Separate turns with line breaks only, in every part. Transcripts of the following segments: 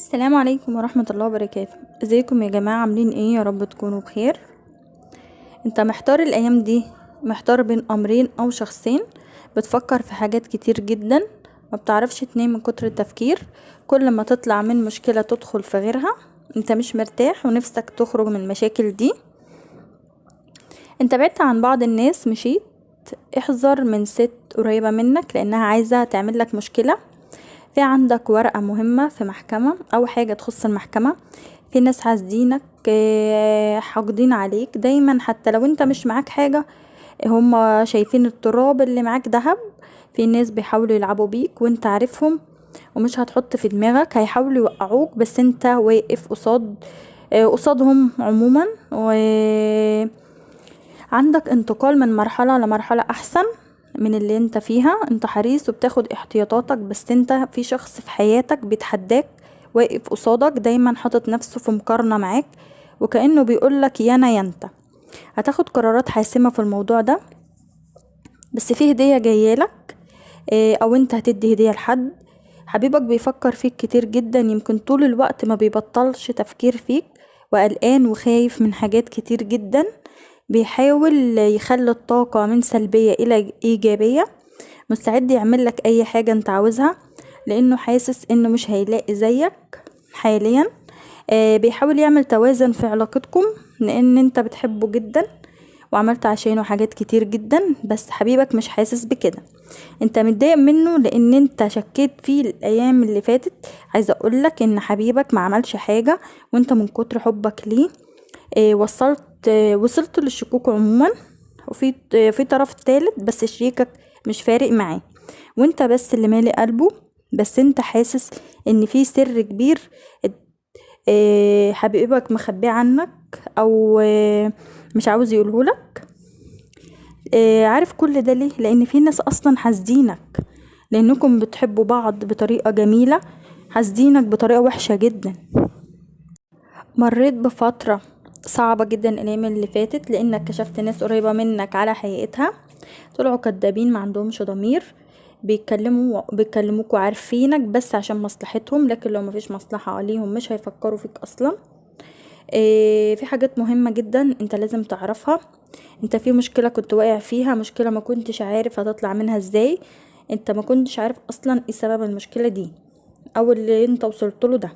السلام عليكم ورحمة الله وبركاته. ازيكم يا جماعة؟ عاملين ايه؟ يا رب تكونوا بخير. انت محتار الايام دي، محتار بين امرين او شخصين، بتفكر في حاجات كتير جدا، ما بتعرفش تنام من كتر التفكير، كل ما تطلع من مشكلة تدخل في غيرها، انت مش مرتاح ونفسك تخرج من المشاكل دي. انت بعدت عن بعض الناس، مشيت. احذر من ست قريبة منك لانها عايزة تعمل لك مشكلة. في عندك ورقة مهمة في محكمة او حاجة تخص المحكمة، في ناس حاسدينك، حاقدين عليك دايما، حتى لو انت مش معاك حاجة هم شايفين التراب اللي معاك دهب. في ناس بيحاولوا يلعبوا بيك وانت عارفهم ومش هتحط في دماغك، هيحاولوا يوقعوك بس انت واقف قصادهم عموما. و عندك انتقال من مرحلة لمرحلة احسن من اللي انت فيها، انت حريص وبتاخد احتياطاتك، بس انت في شخص في حياتك بيتحداك، واقف قصادك دايما، حاطط نفسه في مقارنة معاك وكأنه بيقولك يا انا يا انت. هتاخد قرارات حاسمة في الموضوع ده، بس في هدية جايالك، او انت هتدي هدية لحد. حبيبك بيفكر فيك كتير جدا، يمكن طول الوقت ما بيبطلش تفكير فيك، وقلقان وخايف من حاجات كتير جدا، بيحاول يخلي الطاقة من سلبية إلى إيجابية، مستعد يعمل لك أي حاجة انت عاوزها لأنه حاسس إنه مش هيلاقي زيك حاليا. بيحاول يعمل توازن في علاقتكم لأن انت بتحبه جدا وعملت عشانه حاجات كتير جدا، بس حبيبك مش حاسس بكده. انت متضايق منه لأن انت شكيت فيه الأيام اللي فاتت. عايزة أقولك إن حبيبك ما عملش حاجة وانت من كتر حبك ليه، وصلت للشكوك عموما، وفي في طرف تالت بس شريكك مش فارق معاه وانت بس اللي مالي قلبه، بس انت حاسس ان في سر كبير، حبيبك مخبيه عنك او مش عاوز يقولهولك. عارف كل ده ليه؟ لان في ناس اصلا حاسدينك لانكم بتحبوا بعض بطريقة جميلة، حاسدينك بطريقة وحشة جدا. مريت بفترة صعبة جدا الايام اللي فاتت لانك كشفت ناس قريبة منك على حقيقتها، طلعوا كدابين ما عندهمش ضمير، بيكلموك وعارفينك بس عشان مصلحتهم، لكن لو مفيش مصلحة عليهم مش هيفكروا فيك اصلا. في حاجات مهمة جدا انت لازم تعرفها. انت في مشكلة كنت واقع فيها، مشكلة ما كنتش عارف هتطلع منها ازاي، انت ما كنتش عارف اصلا ايه سبب المشكلة دي او اللي انت وصلت له ده.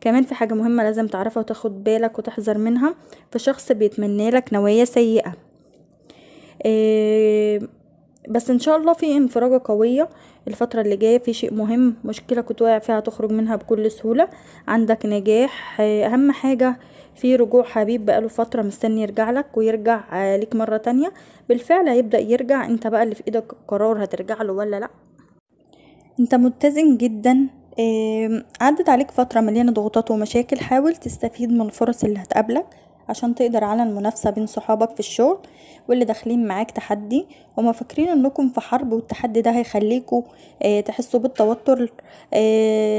كمان في حاجة مهمة لازم تعرفها وتاخد بالك وتحذر منها، في شخص بيتمنى لك نوايا سيئة، بس ان شاء الله في انفراجة قوية الفترة اللي جاية. في شيء مهم، مشكلة كنت واقع فيها تخرج منها بكل سهولة، عندك نجاح. اهم حاجة في رجوع حبيب بقاله فترة مستني يرجع لك ويرجع لك مرة تانية. بالفعل هيبدأ يرجع، انت بقى اللي في ايدك القرار هترجع له ولا لا. انت متزن جدا، عدت عليك فترة مليانة ضغوطات ومشاكل، حاول تستفيد من الفرص اللي هتقابلك عشان تقدر على المنافسة بين صحابك في الشغل واللي داخلين معاك تحدي. هما فاكرين انكم في حرب والتحدي ده هيخليكوا تحسوا بالتوتر،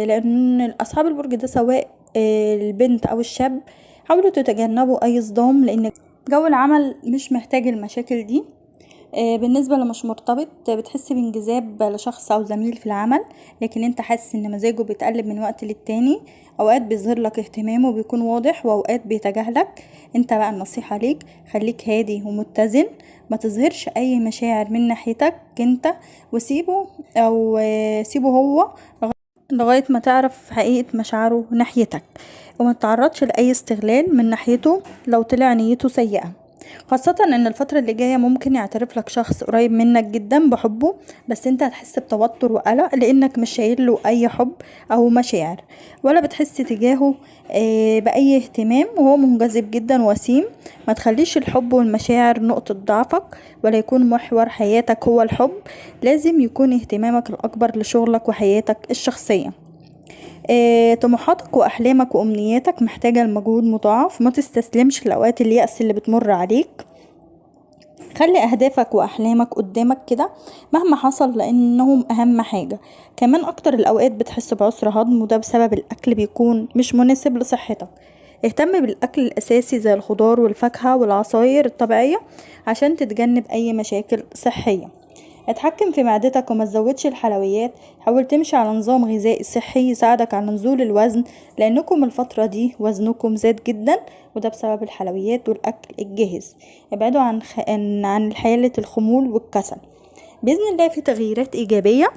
لان اصحاب البرج ده سواء البنت او الشاب حاولوا تتجنبوا اي صدام لان جو العمل مش محتاج المشاكل دي. بالنسبة لمش مرتبط، بتحس بانجذاب لشخص او زميل في العمل، لكن انت حاسس ان مزاجه بيتقلب من وقت للتاني، اوقات بيظهر لك اهتمامه وبيكون واضح واوقات بيتجاهلك. انت بقى النصيحة ليك خليك هادي ومتزن، ما تظهرش اي مشاعر من ناحيتك انت، وسيبه او سيبه هو لغاية ما تعرف حقيقة مشاعره ناحيتك، وما تتعرضش لأي استغلال من ناحيته لو طلع نيته سيئة، خاصة ان الفترة اللي جاية ممكن يعترف لك شخص قريب منك جدا بحبه، بس انت هتحس بتوتر وقلق لانك مش شايل له اي حب او مشاعر ولا بتحس تجاهه بأي اهتمام، وهو منجذب جدا وسيم. ما تخليش الحب والمشاعر نقطة ضعفك ولا يكون محور حياتك هو الحب، لازم يكون اهتمامك الاكبر لشغلك وحياتك الشخصية. طموحاتك وأحلامك وأمنياتك محتاجة لمجهود مضاعف، ما تستسلمش لأوقات اليأس اللي بتمر عليك، خلي أهدافك وأحلامك قدامك كده مهما حصل لأنهم أهم حاجة. كمان أكتر الأوقات بتحس بعسر هضم وده بسبب الأكل بيكون مش مناسب لصحتك. اهتم بالأكل الأساسي زي الخضار والفاكهة والعصاير الطبيعية عشان تتجنب أي مشاكل صحية. اتحكم في معدتك وما تزودش الحلويات. حاول تمشي على نظام غذائي صحي يساعدك على نزول الوزن، لانكم الفترة دي وزنكم زاد جدا، وده بسبب الحلويات والاكل الجاهز. ابعدوا عن حالة الخمول والكسل. بإذن الله في تغييرات ايجابية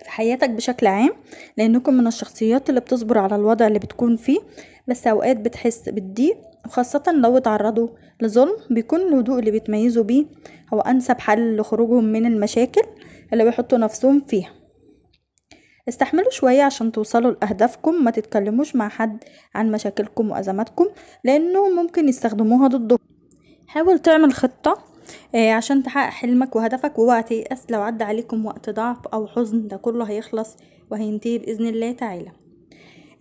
في حياتك بشكل عام، لانكم من الشخصيات اللي بتصبر على الوضع اللي بتكون فيه، بس اوقات بتحس بالضيق، وخاصة لو اتعرضوا لظلم. بيكون الهدوء اللي بيتميزوا بيه هو انسب حل لخروجهم من المشاكل اللي بيحطوا نفسهم فيها. استحملوا شوية عشان توصلوا لأهدافكم. ما تتكلموش مع حد عن مشاكلكم وأزماتكم، لأنه ممكن يستخدموها ضدكم. حاول تعمل خطة عشان تحقق حلمك وهدفك، واوعى تيأس لو عدى عليكم وقت ضعف أو حزن، ده كله هيخلص وهينتهي بإذن الله تعالى.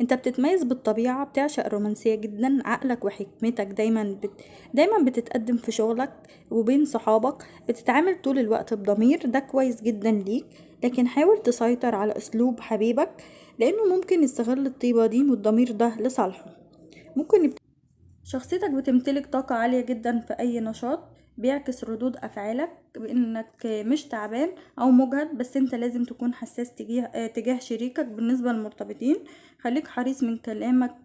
انت بتتميز بالطبيعة، بتعشق الرومانسية جدا، عقلك وحكمتك دايما بتتقدم في شغلك وبين صحابك، بتتعامل طول الوقت بضمير، ده كويس جدا ليك. لكن حاول تسيطر على اسلوب حبيبك، لانه ممكن يستغل الطيبة دي والضمير ده لصالحه. ممكن شخصيتك بتمتلك طاقة عالية جدا في اي نشاط، بيعكس ردود افعالك بانك مش تعبان او مجهد، بس انت لازم تكون حساس تجاه شريكك. بالنسبة للمرتبطين، خليك حريص من كلامك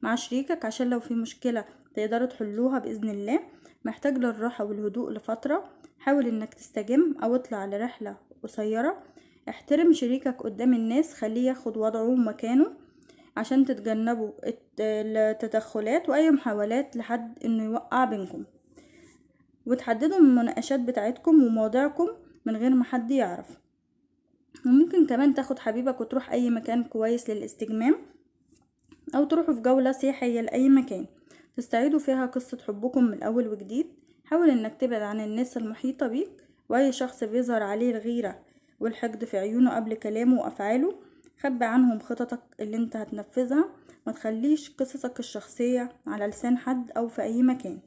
مع شريكك، عشان لو في مشكلة تقدروا تحلوها بإذن الله. محتاج للراحة والهدوء لفترة، حاول انك تستجم او اطلع لرحلة قصيرة. احترم شريكك قدام الناس، خليه ياخد وضعه ومكانه عشان تتجنبوا التدخلات واي محاولات لحد انه يوقع بينكم، وتحددوا المناقشات بتاعتكم ومواضيعكم من غير ما حد يعرف. وممكن كمان تاخد حبيبك وتروح اي مكان كويس للاستجمام، او تروحوا في جولة سياحية لأي مكان تستعيدوا فيها قصة حبكم من اول وجديد. حاول انك تبعد عن الناس المحيطة بيك، واي شخص بيظهر عليه الغيرة والحقد في عيونه قبل كلامه وافعاله. خبي عنهم خططك اللي انت هتنفذها، ما تخليش قصصك الشخصية على لسان حد او في اي مكان.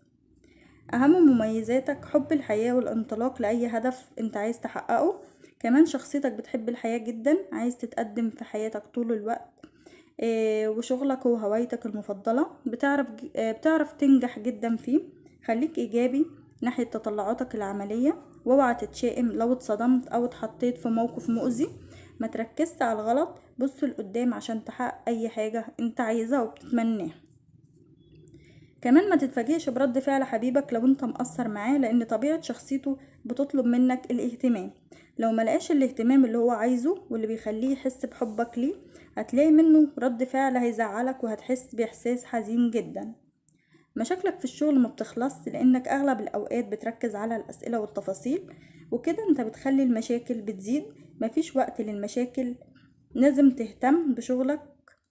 اهم مميزاتك حب الحياة والانطلاق لأي هدف انت عايز تحققه. كمان شخصيتك بتحب الحياة جدا، عايز تتقدم في حياتك طول الوقت، وشغلك هو هوايتك المفضلة، بتعرف تنجح جدا فيه. خليك ايجابي ناحية تطلعاتك العملية، واوعى تتشائم لو اتصدمت او اتحطيت في موقف مؤذي. ما تركزش على الغلط، بص لقدام عشان تحقق اي حاجة انت عايزها وبتتمناها. كمان ما تتفاجئش برد فعل حبيبك لو انت مقصر معاه، لان طبيعة شخصيته بتطلب منك الاهتمام. لو ما لقاش الاهتمام اللي هو عايزه واللي بيخليه يحس بحبك ليه، هتلاقي منه رد فعل هيزعلك وهتحس باحساس حزين جدا. مشاكلك في الشغل ما بتخلص، لانك اغلب الاوقات بتركز على الاسئلة والتفاصيل، وكده انت بتخلي المشاكل بتزيد. مفيش وقت للمشاكل، لازم تهتم بشغلك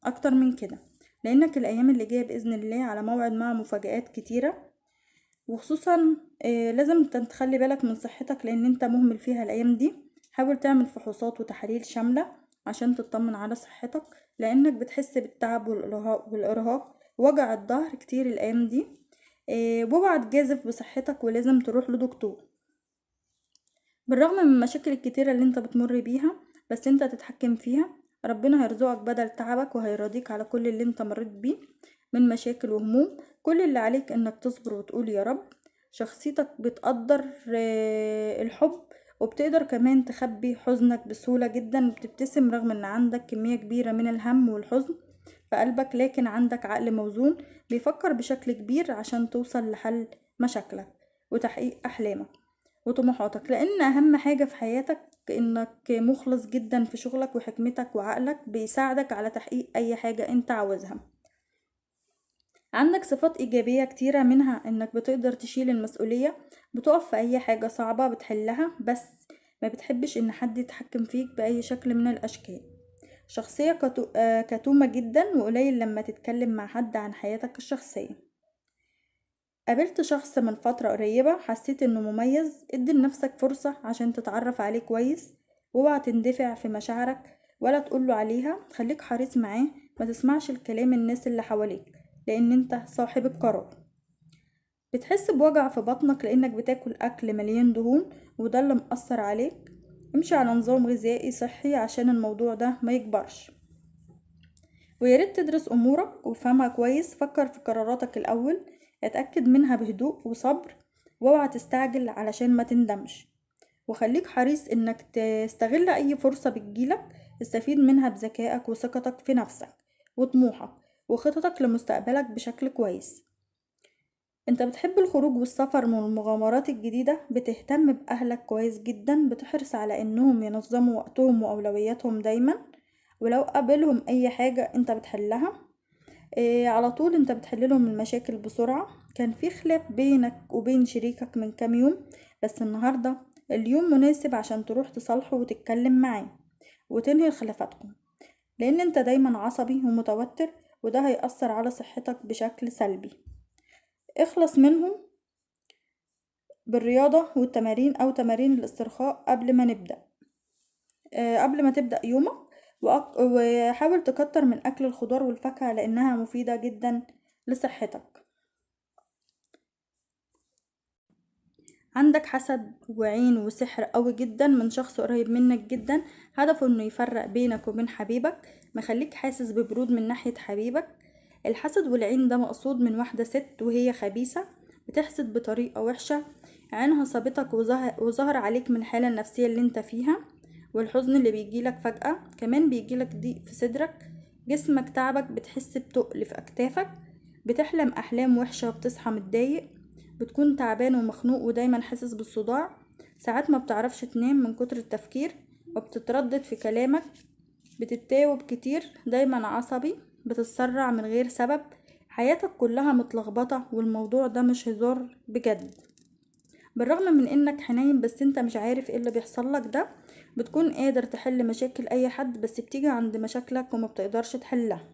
اكتر من كده، لانك الايام اللي جايه باذن الله على موعد مع مفاجآت كتيره، وخصوصا لازم تخلي بالك من صحتك لان انت مهمل فيها الايام دي. حاول تعمل فحوصات وتحاليل شامله عشان تطمن على صحتك، لانك بتحس بالتعب والارهاق وجع الظهر كتير الايام دي. واوعى تجازف بصحتك ولازم تروح لدكتور. بالرغم من المشاكل الكتيره اللي انت بتمر بيها، بس انت تتحكم فيها. ربنا هيرزقك بدل تعبك وهيرضيك على كل اللي انت مريت بيه من مشاكل وهموم. كل اللي عليك انك تصبر وتقول يا رب. شخصيتك بتقدر الحب، وبتقدر كمان تخبي حزنك بسهولة جدا، وبتبتسم رغم ان عندك كمية كبيرة من الهم والحزن في قلبك، لكن عندك عقل موزون بيفكر بشكل كبير عشان توصل لحل مشاكلك وتحقيق احلامك وطموحاتك. لان اهم حاجة في حياتك انك مخلص جدا في شغلك، وحكمتك وعقلك بيساعدك على تحقيق اي حاجة انت عاوزها. عندك صفات ايجابية كتيرة، منها انك بتقدر تشيل المسؤولية، بتقف في اي حاجة صعبة بتحلها، بس ما بتحبش ان حد يتحكم فيك باي شكل من الاشكال. شخصية كتومة جدا، وقليل لما تتكلم مع حد عن حياتك الشخصية. قابلت شخص من فترة قريبة حسيت انه مميز، ادي لنفسك فرصة عشان تتعرف عليه كويس، واوعى تندفع في مشاعرك ولا تقوله عليها. خليك حريص معاه، ما تسمعش الكلام الناس اللي حواليك، لان انت صاحب القرار. بتحس بوجع في بطنك لانك بتاكل اكل مليان دهون، وده اللي مأثر عليك. امشي على نظام غذائي صحي عشان الموضوع ده ما يكبرش. وياريت تدرس امورك وفهمها كويس، فكر في قراراتك الاول، اتأكد منها بهدوء وصبر، واوعى تستعجل علشان ما تندمش. وخليك حريص انك تستغل اي فرصة بتجيلك، استفيد منها بذكائك وثقتك في نفسك وطموحك وخططك لمستقبلك بشكل كويس. انت بتحب الخروج والسفر والمغامرات الجديدة، بتهتم بأهلك كويس جدا، بتحرص على انهم ينظموا وقتهم وأولوياتهم دايما، ولو قابلهم اي حاجة انت بتحلها على طول، انت بتحللهم المشاكل بسرعة. كان في خلاف بينك وبين شريكك من كام يوم، بس النهاردة اليوم مناسب عشان تروح تصالحه وتتكلم معاه وتنهي خلافاتكم، لان انت دايما عصبي ومتوتر، وده هيأثر على صحتك بشكل سلبي. اخلص منهم بالرياضة والتمارين او تمارين الاسترخاء قبل ما تبدأ يومك، وحاول تكتر من اكل الخضار والفاكهة لانها مفيدة جدا لصحتك. عندك حسد وعين وسحر قوي جدا من شخص قريب منك جدا، هدفه انه يفرق بينك وبين حبيبك، مخليك حاسس ببرود من ناحية حبيبك. الحسد والعين ده مقصود من واحدة ست وهي خبيثة، بتحسد بطريقة وحشة، عينها صابتك وظهر عليك من الحالة النفسية اللي انت فيها والحزن اللي بيجيلك فجأة. كمان بيجيلك ضيق في صدرك، جسمك تعبك، بتحس بتقل في أكتافك، بتحلم أحلام وحشة وبتصحى متضايق، بتكون تعبان ومخنوق ودايما حاسس بالصداع، ساعات ما بتعرفش تنام من كتر التفكير، وبتتردد في كلامك، بتتاوب كتير، دايما عصبي، بتتسرع من غير سبب، حياتك كلها متلخبطة، والموضوع ده مش هزار بجد. بالرغم من انك حنين بس انت مش عارف ايه اللي بيحصل لك ده، بتكون قادر تحل مشاكل اي حد بس بتيجي عند مشاكلك وما بتقدرش تحلها،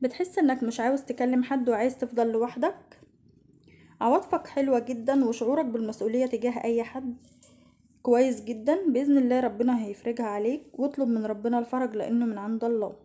بتحس انك مش عاوز تكلم حد وعايز تفضل لوحدك. عواطفك حلوة جدا وشعورك بالمسؤولية تجاه اي حد كويس جدا، بإذن الله ربنا هيفرجها عليك، واطلب من ربنا الفرج لانه من عند الله.